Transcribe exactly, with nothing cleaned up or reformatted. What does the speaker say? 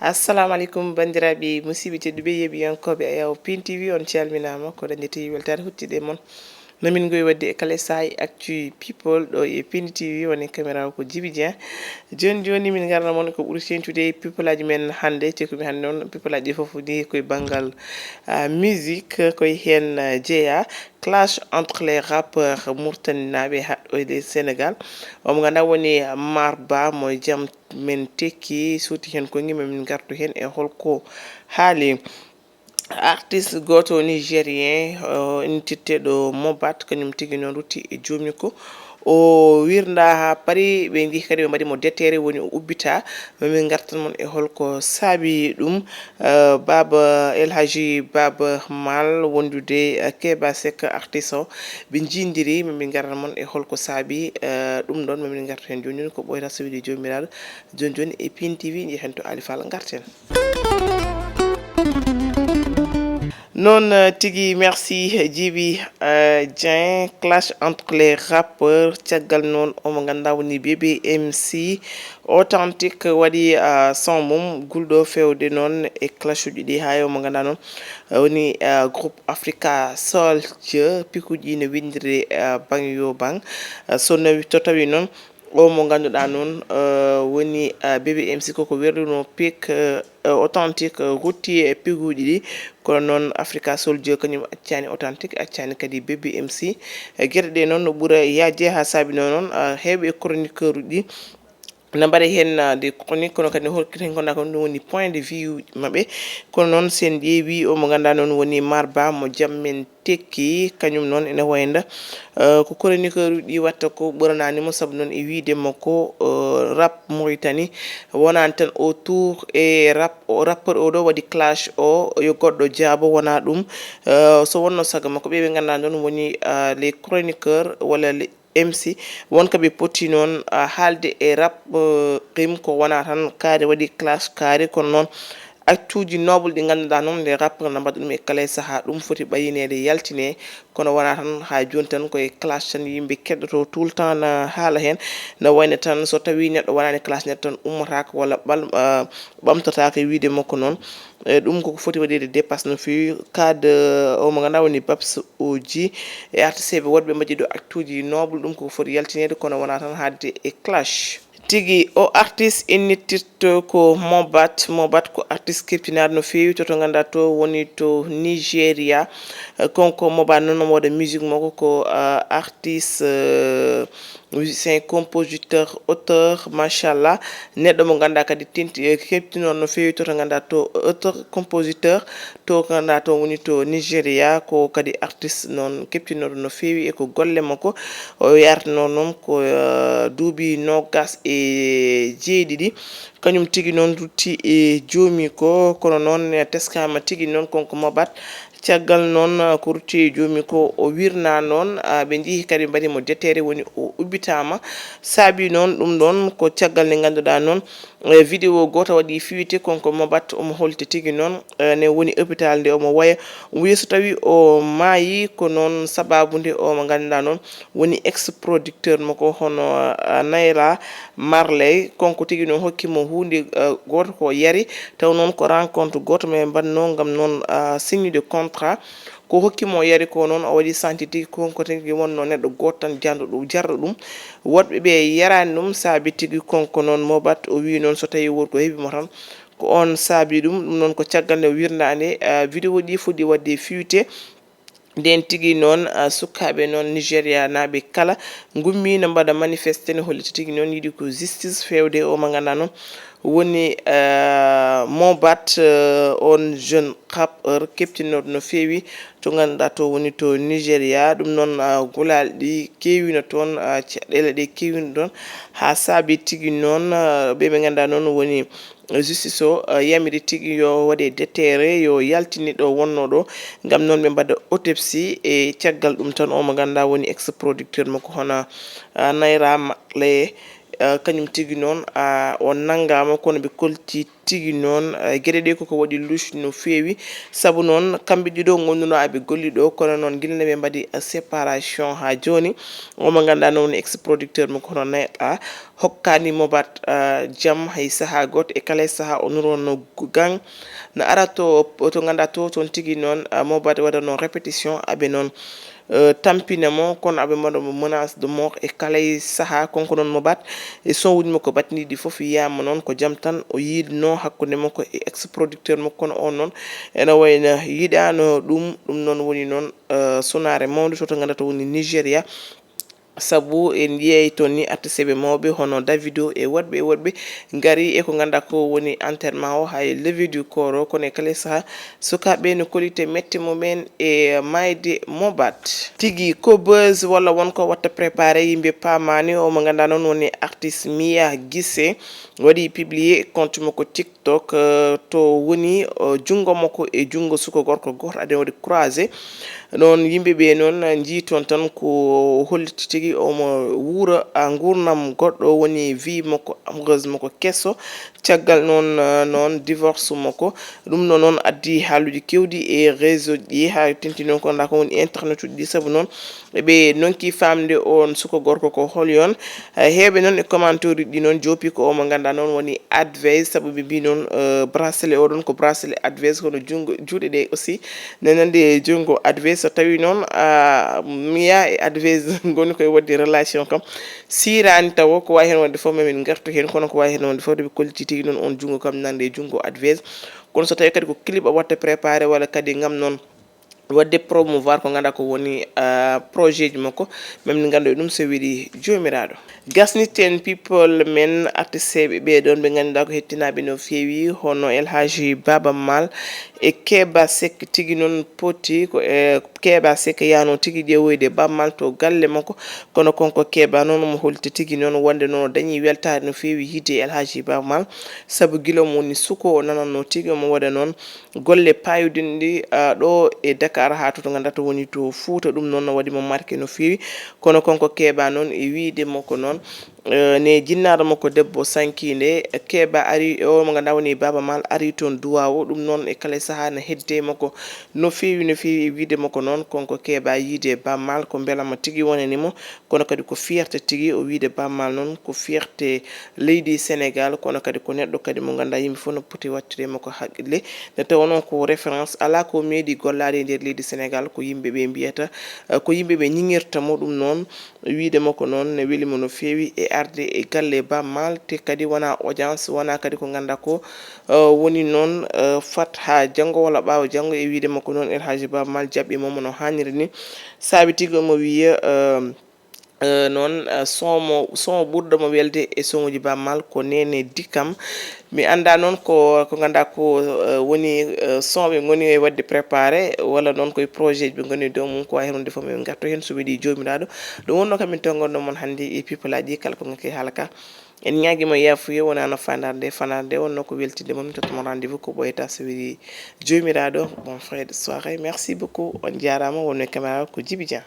Assalamu aleykum, banndiraaɓe musidɓe tedduɓe, yeeɓiyankooɓe Ayaw Pin T V, on calminaama. Ko dañde tawi weltaare huccitde e mon. No min ngowi waɗde e kala sahaa e actu people ɗo e Pin T V, woni caméra o ko Djiby Dieng. Jooni jooni min ngarna mon ko ɓuri teeŋtude e people aji men hannde, te ko mi hannde noon people aji ɗi fof ni koye banngal, ah, musique, koye heen, ah, jeyaa clash entre les rappeurs murtaninaaɓe haɗɗo e Sénégal. Omo ngannduɗaa woni Marba mo jam men tekki, suuti heen ko ngima min ngartu heen e holko haali. Artiste gooto nigérien, o inntirteeɗo Mobat, kañum tigi noon rutti e joomiko. O wirnda haa paari, ɓe njehi kadi ɓe mbaɗi mo detere, woni o ubbita. Min ngartan mon e holko saabi ɗum. Eh, Baba El Hadji Baba Mal wondude, eh, Keba Seck artiste o, ɓe njindiri. Min ngartan mon e holko saabi, eh, ɗum ɗon. Min ngartu heen jooni jooni ko ɓooyata so weli Joomiraaɗo. Jooni jooni e Pin T V njehen to Ali Fall ngarten. Noon, eh, tigi, merci, eh, Djiby, eh, Dieng. Clash entre les rappeurs, caggal noon omo ngannduɗaa woni B B M C Authentique waɗi, eh, son mum gulɗo fewde noon e clash uji ɗi, haa omo ngannduɗaa noon, eh, woni, eh, groupe Africa Soldier, pikuji ne winndiri, eh, bang yo bang. Eh, so nawi, to tawi noon, o mo ngannduɗaa noon, eh, woni, eh, B B M C koko werluno pik, eh, Authentique, eh, rutti e piguuji ɗi, kono noon Africa Soldier kañum accaani Authentique, accaani kadi B B M C. Eh, geɗe ɗe noon no ɓura yaajde haa saabi noon, noon, eh, heewɓe e chroniqueur uji ɗi na mbaɗa heen, ah, des chroniques, kono kadi no hokkita heen kono ko ɗum woni point de vue maɓɓe. Kono noon, so en ƴeewi o mo ngannduɗaa noon woni Marba mo jam men tekki, kañum noon ene wayda, eh, ko chroniqueur uji ɗi watta ko ɓuranaani mo, sabu noon e wiyde makko, eh, rap Mauritanie wonaani tan autour e rap, o rappeur o ɗo waɗi clash o, yo goɗɗo jaabo, wonaa ɗum. Eh, so wonno sago makko, ɓe ɓe ngannduɗaa noon woni, ah, les chroniqueurs walla les M C, wonko ɓe poti noon, ah, haalde e rap, eh, rim ko wonaa tan kaari waɗi clash kaari, kono noon actu uji noble ɗi ngannduɗaa noon les rappeurs na mbaɗa ɗum e kala e sahaa, ɗum foti ɓayineede, yaltine, kono wonaa tan haa jooni tan koye clash tan yimɓe keɗoto tout le temps na haala heen, na wayno tan so tawii neɗɗo wonaani clash neɗɗo tan ummotaako walla ɓal-, ah, ɓamtotaako e wiyde makko noon. E ɗum koko foti waɗeede dépasse no feewi. Cas de, o mo ngannduɗaa woni Babs Oji e artiste ɓe woɗɓe mbaɗi ɗo acte uji noble, ɗum koko foti yaltineede, kono wonaa tan haalde e clash. Tigi, o artiste innirteeɗo ko Mobat. Mobat ko artiste keptinaaɗo no feewi to, to ngannduɗaa to woni to Nigeria. Eh, kanko Mobat noon omo waɗa musique makko ko, eh, artiste, eh, musicien, compositeur, auteur, machallah. Neɗɗo mo ngannduɗaa kadi tenti, eh, keptinooɗo no feewi to, to ngannduɗaa to auteur, compositeur, to ngannduɗaa to woni to Nigeria, ko kadi artiste noon keptinooɗo no feewi e ko golle makko. O yarnoo noon ko, eh, duuɓi noogas e jeeɗiɗi. Kañum tigi noon rutti e joomi ko, kono noon, eh, teskaama tigi noon kanko Mobat. Caggal noon, ah, ko rutti e joomi ko o wirnaa noon, ah, ɓe njehi kadi mbaɗi mo detere, woni o ubbitaama. Saabi noon ɗum ɗoon ko caggal nde ngannduɗaa noon, eh, vidéo gooto waɗi fuite, kanko Mobat omo hollita tigi noon, eh, ne woni hôpital nde omo woya. Omo wiya so tawii o maayi ko noon sabaabu nde o mo ngannduɗaa noon woni ex producteur makko hono, ah, Naira Marley, kanko tigi noon hokki mo huunde, ah, gooto ko yari, taw noon ko rencontre gooto ɓe mbaɗnoo ngam noon, ah, signude contrat. Ko hokki mo yari ko noon o waɗi santi tigi kanko tigi wonnoo neɗɗo gooto tan jarɗo ɗum, jarɗo ɗum. Woɗɓe ɓe yaraani ɗum saabi tigi kanko noon Mobat o wiyi noon so tawii woodi ko heɓi mo tan ko oon saabi ɗum. Ɗum noon ko caggal nde o wirnaa nde, ah, vidéo ɗi fuɗɗi waɗde fuite. Nden tigi noon, ah, sukaaɓe noon Nigérianaaɓe kala ngummi no mbaɗa manifeste, no hollita tigi noon yiɗi ko justice feewde o mo ngannduɗaa noon woni, ah, Mobat, ah, on jeune rappeur keptinooɗo no feewi to ngannduɗaa to woni to Nigeria. Ɗum noon, ah, gulaaɗi ɗi keewino toon, ah, caɗeele ɗe keewino toon haa saabi tigi noon, ah, ɓe ɓe ngannduɗaa noon woni justice o, eh, yamiri tigi yo waɗe detere, yo yaltine ɗo wonnoo ɗo, ngam noon ɓe mbaɗa autopsie. E caggal ɗum tan, o mo ngannduɗaa woni ex producteur makko hono, eh, Naira Marley, eh, kañum tigi noon, ah, o nanngaama, kono ɓe kolti tigi noon, eh, geɗe ɗe koko waɗi luus no feewi. Sabu noon, kamɓe ɗiɗo ngonduno aɓe golli ɗo, kono noon, gila nde ɓe mbaɗi, eh, séparation haa jooni, o mo ngannduɗaa noon woni ex-producteur mo kono neɗɗa, hokkaani Mobat, eh, jam hay sahaa gooto, e kala e sahaa o nurono gu-, gang. No ara to, to ngannduɗaa to, toon tigi noon, eh, Mobat waɗano répétition, aɓe noon, eh, tampina mo, kono aɓe mbaɗa mo menace de mort e kala e sahaa. Kanko noon Mobat, e son woni mo ko batiniɗi fof yiyama noon ko jam tan o yiidno hakkunde makko e ex-producteur makko, kono on noon ena wayno yiɗano ɗum. Ɗum noon woni noon, eh, sunaare mawnde to, to ngannduɗaa to woni Nigeria. Sabu en njiyay toon ni artisteɓe mawɓe hono Davido e woɗɓe e woɗɓe ngari e ko ngannduɗaa ko woni enterrement o, hay levée du corps o, kono e kala e sahaa sukaaɓe no kolliti mette mumen e maayde Mobat. Tigi ko buzz walla won ko watta préparé, yimɓe paamaani o mo ngannduɗaa noon woni artiste Mia Guissé waɗi publié compte makko TikTok, eh, to woni, eh, junngo makko e junngo suka gorko gooto aɗen waɗi croisé. Noon yimɓe ɓe noon njii toon tan ko holliti tigi omo wuura, ah, nguurndam goɗɗo, woni vie makko amoureuse makko keso. Caggal noon, ah, noon divorce makko. Ɗum ɗo noon addi haaluuji keewɗi e réseau ji, haa tenti noon ko ngannduɗaa ko woni internet uji ɗi. Sabu noon eɓe ndonki faamde oon suka gorko ko hol yon. Eh, heewɓe noon e commentaire uji ɗi noon joopi ko omo ngannduɗaa noon woni Advez, sabu ɓe mbii noon, eh, bracelet o ɗon ko bracelet Advez, kono junngo, juuɗe ɗe aussi ne nanndi e junngo Advez. So tawii noon, ah, Mia e Advez ngoni koye waɗde relation kam, siiraani tawo, ko waawi heen wonde fof, ma min ngartu heen, kono ko waawi heen wonde fof, ɓe kolliti tigi noon on junngo kam nanndi e junngo Advez. Kono so tawii kadi ko clip o watta préparé walla kadi ngam noon waɗde promouvoir ko ngannduɗaa ko woni, ah, projet ji makko, ma min nganndu e ɗum so weli Joomiraaɗo. Gasniten people men artisteɓe ɓee ɗoon ɓe ngannduɗaa ko hettinaaɓe no feewi, hono El Hadji Baaba Maal e Keba Seck. Tigi noon poti ko e Keba Seck yahno tigi ƴeewoyde Baaba Maal to galle makko, kono kanko Keba noon omo hollita tigi noon wonde noon o dañii weltaare no feewi yiide El Hadji Baaba Maal, sabu gila omo woni suka o nanatno tigi omo waɗa noon golle paayodinɗi, ah, ɗo e Dakar haa to, to ngannduɗaa to woni to Fuuta. Ɗum noon no waɗi mo marqué no feewi. Kono kanko Keba noon e wiyde makko noon, eh, ne jinnaaɗo makko debbo sankiinde, Keba ari, o mo ngannduɗaa woni Baaba Maal ari toon Duwaawo. Ɗum noon e kala e sahaa ne hedde makko no feewi, no feewi e wiyde makko noon kanko Keba yiide Baaba Maal ko mbelama tigi wonani mo. Kono kadi ko fierté tigi o wiyde Baaba Maal noon ko fierté leydi Sénégal, kono kadi ko neɗɗo kadi mo ngannduɗaa yimɓe fof no poti wattude e makko haqqille. Nde tawnoo ko référence, alaa ko meeɗi gollaade e nder leydi Sénégal, ko yimɓe ɓe mbiyata, eh, ko yimɓe ɓe ñiŋirta mo. Ɗum noon, wiyde makko noon ne weli mo no feewi e arde e galle Baaba Maal, te kadi wonaa audience, wonaa kadi ko ngannduɗaa ko, eh, woni noon, eh, fat haa janngo walla ɓaawo janngo. E wiyde makko noon, El Hadji Baaba Maal jaɓɓii mo no haaniri ni. Saabi tigi omo wiya, eh, eh, noon, eh, son mo, son ɓurɗo mo welde e sonuuji Baaba Maal ko Nene Dikam. Mi anndaa noon ko, ko ngannduɗaa ko, eh, woni, eh, son ɓe ngoni e waɗde préparé, walla noon koye projet ji ɓe ngoni e dow mum, ko waawi heen wonde fof, min ngartu heen so weli Joomiraaɗo. Ɗum wonnoo kam min tonngonno mon hannde e people aji ɗi, kala ko ngakki haala ka. En ñaagii mo yaafuya, wonaa no faandaare nde, faandaare nde wonnoo ko weltinde mon, min totta mon rendez-vous ko ɓooyata so weli Joomiraaɗo. Bon, fin de soirée, merci beaucoup, on njaaraama, wonnoo e caméra ko Djiby Dia.